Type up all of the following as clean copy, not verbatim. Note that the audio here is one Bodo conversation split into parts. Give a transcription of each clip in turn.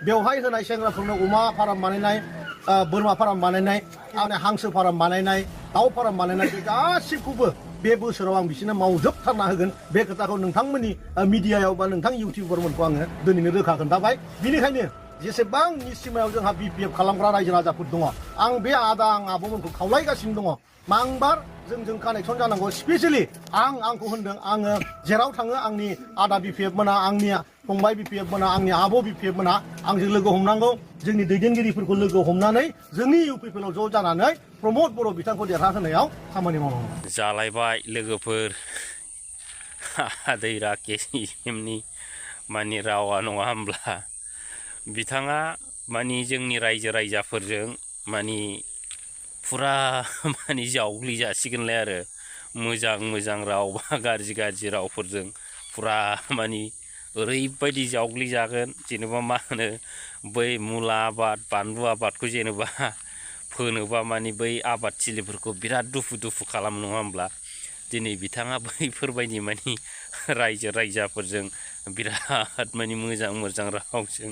बेवहाय होनाय सेंग्राफोरनो अमा फार्म बानायनाय बोरमा फार्म बानायनाय हांसो फार्म बानायनाय दाउ फार्म बानायनाय बे गासिबखौबो बे बोसोराव आं बिसोरनो मावजोबथारना होगोन बे खोथाखौ नोंथांमोननि मिडियायाव बा नोंथां इउटिउबारमोनखौ आङो दिनैनो रोखा खोन्थाबाय बिनिखायनो जेसेबांनि सिमायाव जोंहा BPF खालामग्रा रायजो राजाफोर दङ आं बे आदा आं आब'मोनखौ खावलायगासिनो दङ मांबार जोंजों कानेक्सन जानांगौ स्पेसियेलि आंखौ होनदों आङो जेराव थाङो आंनि आदा BPF मोना आंनि फंबाय BPF मोना आंनि आब' BPF मोना आंजों लोगो हमनांगौ जोंनि दैदेनगिरिफोरखौ लोगो हमनानै जोंनि UPPL आव ज' जानानै प्रमद बर' बिथांखौ देरहाहोनायाव खामानि मावनांगौ जालायबाय लोगोफोर आदै राकेशनि मानि रावा नङा होमब्ला बिथाङा मानि जोंनि रायजो राजाफोरजों मानि फुरा मानि जावग्लि जासिगोनलाय आरो मोजां राव बा गाज्रि रावफोरजों फुरा मानि ओरैबायदि जावग्लि जागोन जेनेबा मा होनो बै मुला आबाद बानलु आबादखौ जेनेबा फोनोबा मानि बै आबादथिलिफोरखौ बिराद दुफु खालामो नङा होमब्ला दिनै बिथाङा बैफोरबायदि मानि रायजो राजाफोरजों बिराद मानि मोजां रावजों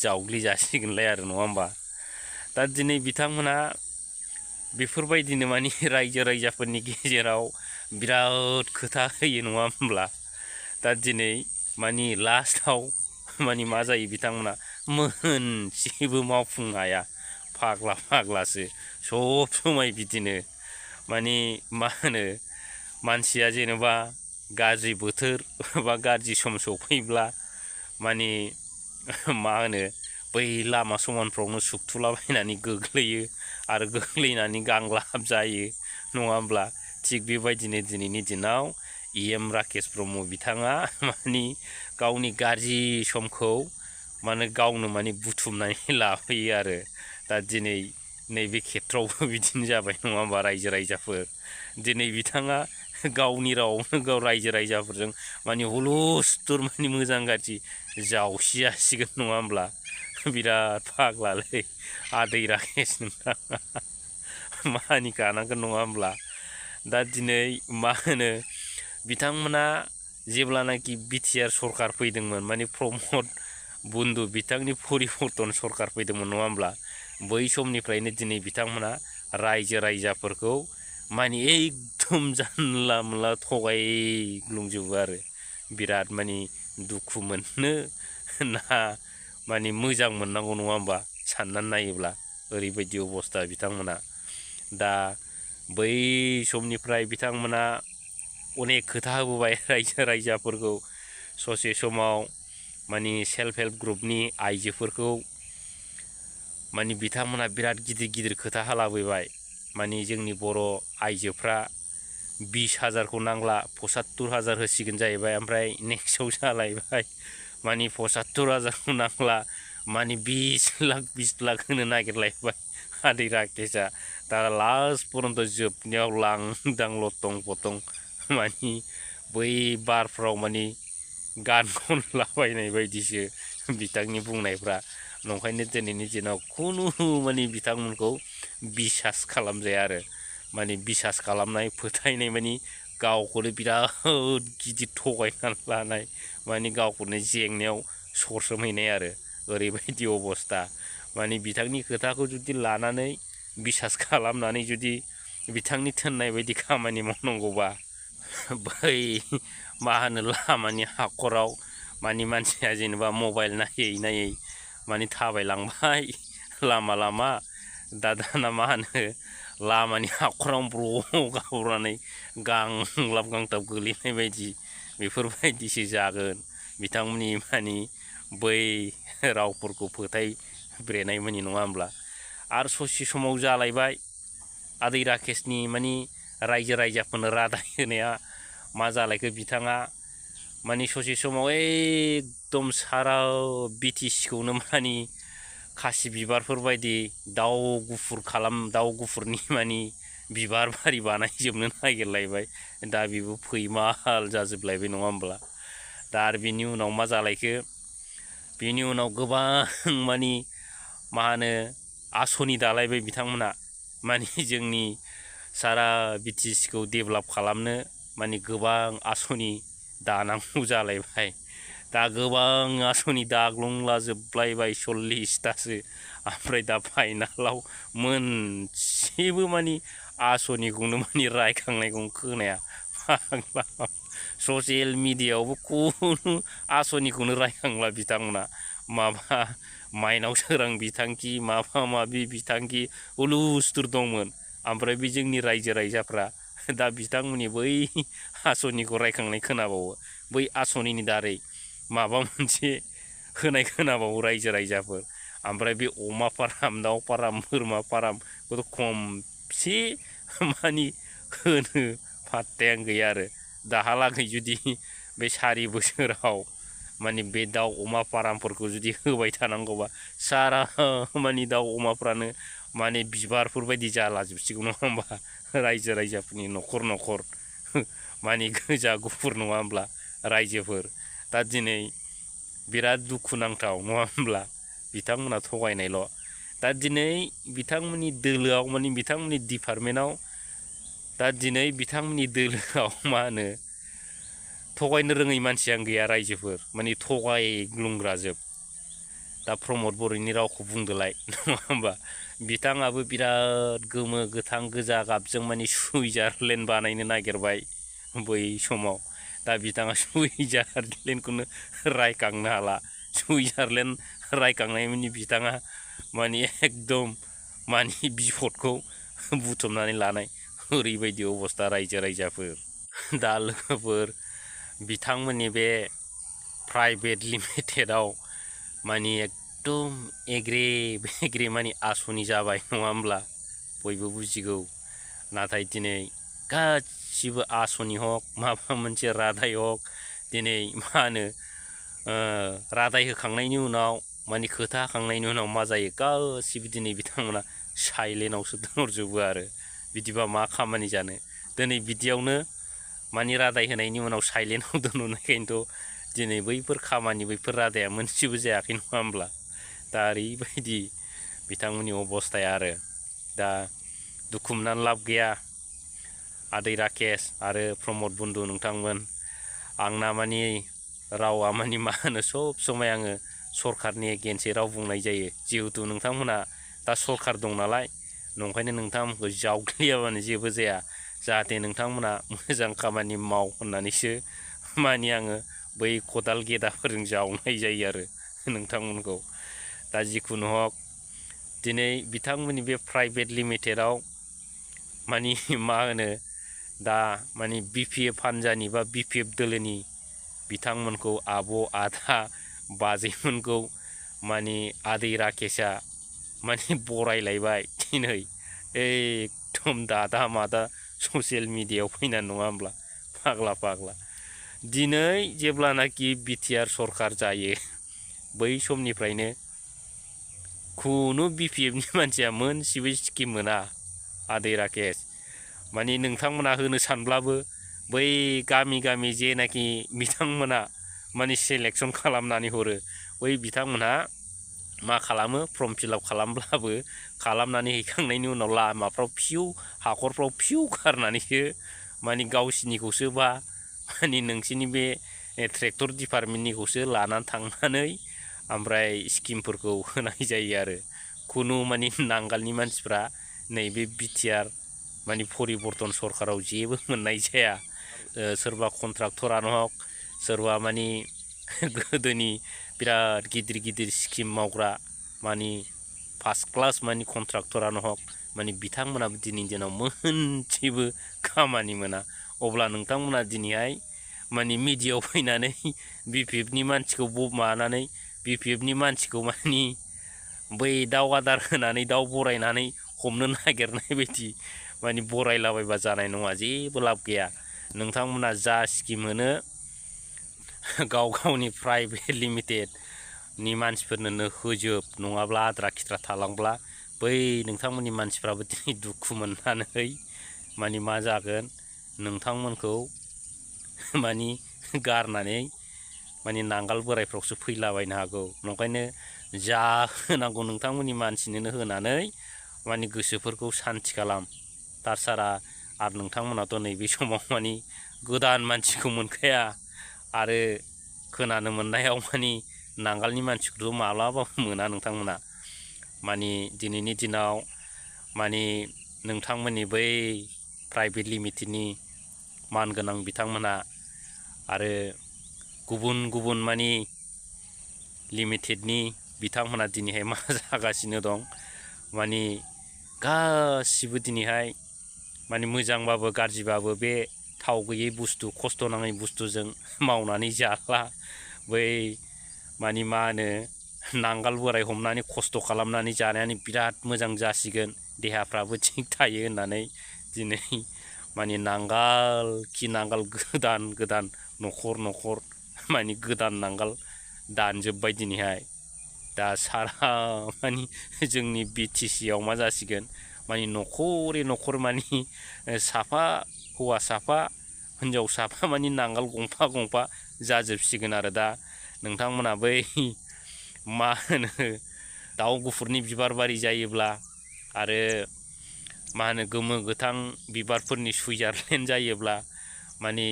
जावग्लि जासिगोनलाय आरो नङा होमबा दा दिनै बिथांमोना बेफोरबायदिनो मानि रायजो राजाफोरनि गेजेराव बिराद खोथा होयो नङा होमब्ला दा दिनै मानि लास्टआव मानि मा जायो बिथांमोना मोनसेबो मावफुंनो हाया फाग्लासो सब समाय बिदिनो मानि मा होनो मानसिया जेनेबा गाज्रि बोथोर बा गाज्रि सम सफैब्ला मानि मा होनो बै लामा समानफ्रावनो सुखथुलाबायनानै गोग्लैयो आरो गोग्लैनानै गांलाब जायो नङा होमब्ला थिग बेबायदिनो दिनैनि दिनाव EM राकेश ब्रह्म बिथाङा मानि गावनि गाज्रि समखौ माने गावनो माने बुथुमनानै लाफैयो आरो दा दिनै नैबे खेथ्रआवबो बिदिनो जाबाय नङा होमबा रायजो राजाफोर दिनै बिथाङा गावनि रावआवनो गाव रायजो राजाफोरजों माने हुलुस्थुर माने मोजां गाज्रि जावसि जासिगोन नङा होमब्ला बिराद फाग्लालै आदै राकेश नोंथाङा मानिखानांगोन नङा होमब्ला दा दिनै मा होनो बिथांमोना जेब्लानाखि BTR सरखार फैदोंमोन माने प्रमद बन्दु बिथांनि परिबर्तन सरखार फैदोंमोन नङा होमब्ला बै समनिफ्रायनो दिनै बिथांमोना रायजो राजाफोरखौ माने एकदम जानला मोनला थगायग्लुंजोबो आरो बिराद माने दुखु मोनो ना माने मोजां मोननांगौ नङा होमबा साननानै नायोब्ला ओरैबायदि अबस्था बिथांमोना दा बै समनिफ्राय बिथांमोना अनेक खोथा होबोबाय रायजो राजाफोरखौ ससे समाव माने सेल्फ हेल्प ग्रुपनि आइजोफोरखौ माने बिथांमोना बिराद गिदिर खोथा हालाबोबाय माने जोंनि बर' आइजोफ्रा 20,000खौ नांला 75,000 होसिगोन जाहैबाय ओमफ्राय नेक्स्टआव जालायबाय माने 75,000खौ नांला माने 20 लाख होनो नागिरलायबाय आदै राकेशआ दा लास्ट पर्यन्त जोबनायाव लांदां लथं फथं माने बै बारफ्राव माने गान खनलाबायनाय बायदिसो बिथांनि बुंनायफ्रा नंखायनो दिनैनि दिनाव खुनु माने बिथांमोनखौ बिसास खालामजाया आरो माने बिसास खालामनाय फोथायनाय माने गावखौनो बिराद गिदिर थगायनानै लानाय माने गावखौनो जेंनायाव सरसोमहैनाय आरो ओरैबायदि अबस्था माने बिथांनि खोथाखौ जुदि लानानै बिसास खालामनानै जुदि बिथांनि थिननाय बायदि खामानि मावनांगौबा बै मा होनो लामानि हाखराव माने मानसिया जेनेबा मबाइल नायै माने थाबायलांबाय लामा दाना मा होनो लामानि हाखराव ब्र' गावनानै गांलाब गोलैनाय बायदि बेफोरबायदिसो जागोन बिथांमोननि माने बै रावफोरखौ फोथायब्रेनाय मानि नङा होमब्ला आरो ससे समाव जालायबाय आदै राकेशनि माने रायजो राजाफोरनो रादाय होनाया मा जालायखो बिथाङा माने ससे समाव एकदम सारा BTCखौनो माने खासि बिबारफोर बायदि दाउ गुफुरनि माने बिबार बारि बानायजोबनो नागिरलायबाय दा बेबो फैमाल जाजोबलायबाय नङा होमब्ला दा आरो बिनि उनाव मा जालायखो बिनि उनाव गोबां माने मा होनो आसनि दालायबाय बिथांमोना माने जोंनि सारा BTCखौ डेभेलप खालामनो माने गोबां आसनि दानांगौ जालायबाय दा गोबां आसनि दाग्लुंलाजोबलायबाय 40तासो ओमफ्राय दा फाइनालाव मोनसेबो मानि आसनिखौनो मानि रायखांनायखौनो खोनाया फाग्ला ससियेल मिडियायावबो खुनु आसनिखौनो रायखांला बिथांमोना माबा माइनाव सोरां बिथांखि माबा माबि बिथांखि हुलुस्थुर दंमोन ओमफ्राय बे जोंनि रायजो राजाफ्रा दा बिथांमोननि बै आसनिखौ रायखांनाय खोनाबावो बै आसनिनि दारै माबा मोनसे होनाय खोनाबावो रायजो राजाफोर ओमफ्राय बे अमा फाराम दाउ फाराम बोरमा फारामखौथ' खमसे मानि होनो फात्तायानो गैया आरो दाहालागै जुदि बे 4 बोसोराव मानि बे दाउ अमा फारामफोरखौ जुदि होबाय थानांगौबा सारा मानि दाउ अमाफ्रानो माने बिबारफोर बायदि जालाजोबसिगौ नङा होमबा रायजो राजाफोरनि न'खर न'खर मानि गोजा गुफुर नङा होमब्ला रायजोफोर दा दिनै बिराद दुखुनांथाव नङा होमब्ला बिथांमोना थगायनायल' दा दिनै बिथांमोननि दोलोआव मानि बिथांमोननि डिपार्टमेन्टआव दा दिनै बिथांमोननि दोलोआव मा होनो थगायनो रोङै मानसियानो गैया रायजोफोर मानि थगायग्लुंग्राजोब दा प्रमद बर'नि रावखौ बुंदोलाय नङा होमबा बिथाङाबो बिराद गोमो गोथां गोजा गाबजों मानि सुइजारलेण्ड बानायनो नागिरबाय बै समाव दा बिथाङा सुइजारलेण्डखौनो रायखांनो हाला सुइजारलेण्ड रायखांनायनि बिथाङा मानि एकदम मानि बिपदखौ बुथुमनानै लानाय ओरैबायदि अबस्था रायजो राजाफोर दा लोगोफोर बिथांमोननि बे प्राइभेट लिमिटेडआव मानि एकदम एग्रे बेग्रे मानि आसनि जाबाय नङा होमब्ला बयबो बुजिगौ नाथाय दिनै गासिबो आसनि हक माबा मोनसे रादाय हक दिनै मा होनो रादाय होखांनायनि उनाव मानि खोथा होखांनायनि उनाव मा जायो गासिबो दिनै बिथांमोना साइलेन्टआवसो दोनहरजोबो आरो बिदिबा मा खामानि जानो दिनै बिदियावनो मानि रादाय होनायनि उनाव साइलेन्टआव दोनहरनायखायनोथ' दिनै बैफोर खामानि बैफोर रादाया मोनसेबो जायाखै नङा होमब्ला दा ओरैबायदि बिथांमोननि अबस्थाया आरो दा दुखु मोननानै लाब गैया आदै राकेश आरो प्रमद बन्धु नोंथांमोन आंना मानि रावा मानि मा होनो सब समाय आङो सरकारनि एगेन्स्टै राव बुंनाय जायो जिहेथु नोंथांमोना दा सरकार दं नालाय नंखायनो नोंथांमोनखौ जावग्लियाबानो जेबो जाया जाहाथे नोंथांमोना मोजां खामानि माव होननानैसो मानि आङो बै खदाल गेदाफोरजों जावनाय जायो आरो नोंथांमोनखौ दा जिखुनु हक दिनै बिथांमोननि बे प्राइभेट लिमिटेडआव मानि मा होनो दा मानि BPF हान्जानि बा BPF दोलोनि बिथांमोनखौ आब' आदा बाजैमोनखौ मानि आदै राकेशआ मानि बरायलायबाय दिनै एकदम दादा मादा ससियेल मिडियायाव फैनानै नङा होमब्ला फाग्ला फाग्ला दिनै जेब्लानाखि बिटिआर सरकार जायो बै समनिफ्रायनो खुनु BPFनि मानसिया मोनसेबो स्किम मोना आदै राकेश मानि नोंथांमोना होनो सानब्लाबो बै गामि गामि जेनाखि बिथांमोना मानि सेलेक्सन खालामनानै हरो बै बिथांमोनहा मा खालामो फर्म फिलआप खालामब्लाबो खालामनानै हैखांनायनि उनाव लामाफ्राव फिउ हाखरफ्राव फिउ गारनानैसो मानि गावसिनिखौसो बा मानि नोंसिनि बे ट्रेक्टर डिपार्टमेन्टनिखौसो लानानै थांनानै ओमफ्राय स्किमफोरखौ होनाय जायो आरो खुनु मानि नांगालनि मानसिफ्रा नैबे बिटिआर मानि परिबर्तन सरकाराव जेबो मोननाय जाया सोरबा कन्ट्राक्टरानो हक सोरबा मानि गोदोनि बिराद गिदिर गिदिर स्किम मावग्रा मानि फार्स्ट क्लास मानि कन्ट्राक्टरानो हक मानि बिथांमोनाबो दिनैनि दिनाव मोनसेबो खामानि मोना अब्ला नोंथांमोना दिनैहाय मानि मिडियायाव फैनानै BPFनि मानसिखौ मानानै BPFनि मानसिखौ मानि बै दाउ आदार होनानै दाउ बरायनानै हमनो नागिरनाय बायदि मानि बरायलाबायबा जानाय नङा जेबो लाब गैया नोंथांमोना जा स्किम मोनो गाव गावनि प्राइभेट लिमिटेडनि मानसिफोरनो होजोब नङाब्ला आद्रा खिद्रा थालांब्ला बै नोंथांमोननि मानसिफ्राबो दिनै दुखु मोननानै मानि मा जागोन नोंथांमोनखौ मानि गारनानै मानि नांगाल बोरायफ्रावसो फैलाबायनो हागौ ओंखायनो जा होनांगौ नोंथांमोननि मानसिनोनो होनानै मानि गोसोफोरखौ सान्ति खालाम तारसारा आरो नोंथांमोनाथ' नैबे समाव मानि गोदान मानसिखौ मोनखाया आरो खोनानो मोननायाव माने नांगालनि मानसिखौथ' माब्लाबाबो मोना नोंथांमोना माने दिनैनि दिनाव माने नोंथांमोननि बै प्राइभेट लिमिटेडनि मानगोनां बिथांमोना आरो गुबुन गुबुन माने लिमिटेडनि बिथांमोना दिनैहाय मा जागासिनो दं माने गासिबो दिनैहाय माने मोजांबाबो गाज्रिबाबो बे थाव गैयै बुस्थु खस्थ' नाङै बुस्थुजों मावनानै जाला बै माने मा होनो नांगाल बोराय हमनानै खस्थ' खालामनानै जानायानो बिराद मोजां जासिगोन देहाफ्राबो थिग थायो होननानै दिनै माने नांगाल खि नांगाल गोदान गोदान न'खर न'खर माने गोदान नांगाल दानजोब्बाय दिनैहाय दा सारा माने जोंनि BTCआव मा जासिगोन माने न'खरै न'खर माने साफा हौवा साफा हिन्जाव साफा माने नांगाल गंफा गंफा जाजोबसिगोन आरो दा नोंथांमोना बै मा होनो दाउ गुफुरनि बिबार बारि जायोब्ला आरो मा होनो गोमो गोथां बिबारफोरनि सुइजारलेण्ड जायोब्ला माने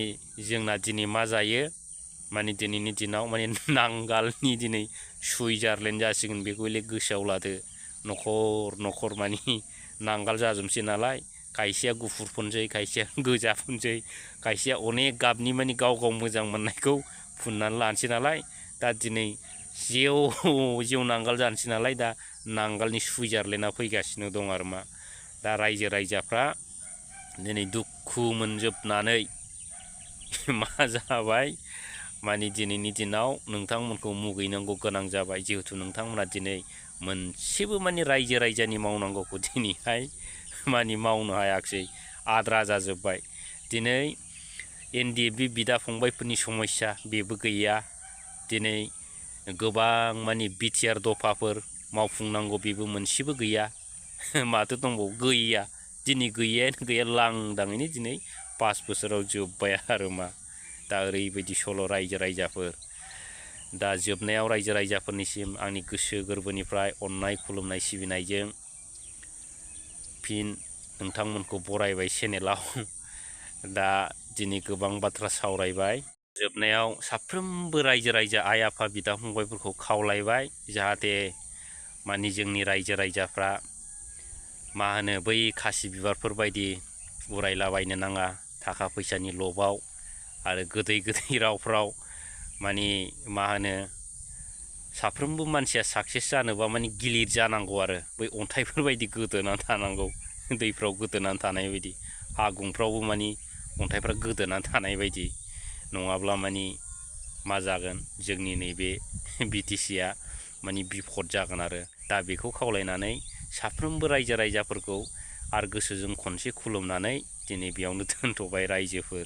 जोंना दिनै मा जायो माने दिनैनि दिनाव माने नांगालनि दिनै सुइजारलेण्ड जासिगोन बेखौ हले गोसोआव लादो न'खर न'खर माने नांगाल जाजोबसै नालाय खायसेया गुफुर फुनसै खायसेया गोजा फुनसै खायसेया अनेक गाबनि माने गाव गाव मोजां मोननायखौ फुननानै लानोसै नालाय दा दिनै जेव नांगाल जानोसै नालाय दा नांगालनि सुइजारलेण्डआ फैगासिनो दं आरो मा दा रायजो राजाफ्रा दिनै दुखु मोनजोबनानै मा जाबाय माने दिनैनि दिनाव नोंथांमोनखौ मुगैनांगौ गोनां जाबाय जिहेथु नोंथांमोना दिनै मोनसेबो माने रायजो राजानि मावनांगौखौ दिनैहाय माने मावनो हायाखिसै आद्रा जाजोब्बाय दिनै NDFB बिदा फंबायफोरनि समस्या बेबो गैया दिनै गोबां माने BTR दफाफोर मावफुंनांगौ बेबो मोनसेबो गैया माथो दंबावो गैया दिनै गैयायानो गैया लांदाङैनो दिनै 5 बोसोराव जोब्बाय आरो मा दा ओरैबायदि सल' रायजो राजाफोर दा जोबनायाव रायजो राजाफोरनिसिम आंनि गोसो गोरबोनिफ्राय अननाय खुलुमनाय सिबिनायजों फिन नोंथांमोनखौ बरायबाय चेनेलाव दा दिनै गोबां बाथ्रा सावरायबाय जोबनायाव साफ्रोमबो रायजो राजा आइ आफा बिदा फंबायफोरखौ खावलायबाय जाहाथे माने जोंनि रायजो राजाफ्रा मा होनो बै खासि बिबारफोर बायदि उरायलाबायनो नाङा थाखा फैसानि लबाव आरो गोदै गोदै रावफ्राव माने मा होनो साफ्रोमबो मानसिया साक्सेस जानोबा माने गिलिर जानांगौ आरो बै अन्थाइफोर बायदि गोदोनानै थानांगौ दैफ्राव गोदोनानै थानाय बायदि हागुंफ्रावबो माने अन्थाइफ्रा गोदोनानै थानाय बायदि नङाब्ला माने मा जागोन जोंनि नैबे BTCआ माने बिफद जागोन आरो दा बेखौ खावलायनानै साफ्रोमबो रायजो राजाफोरखौ आरो गोसोजों खनसे खुलुमनानै दिनै बेयावनो दोनथ'बाय रायजोफोर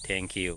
थेंक इउ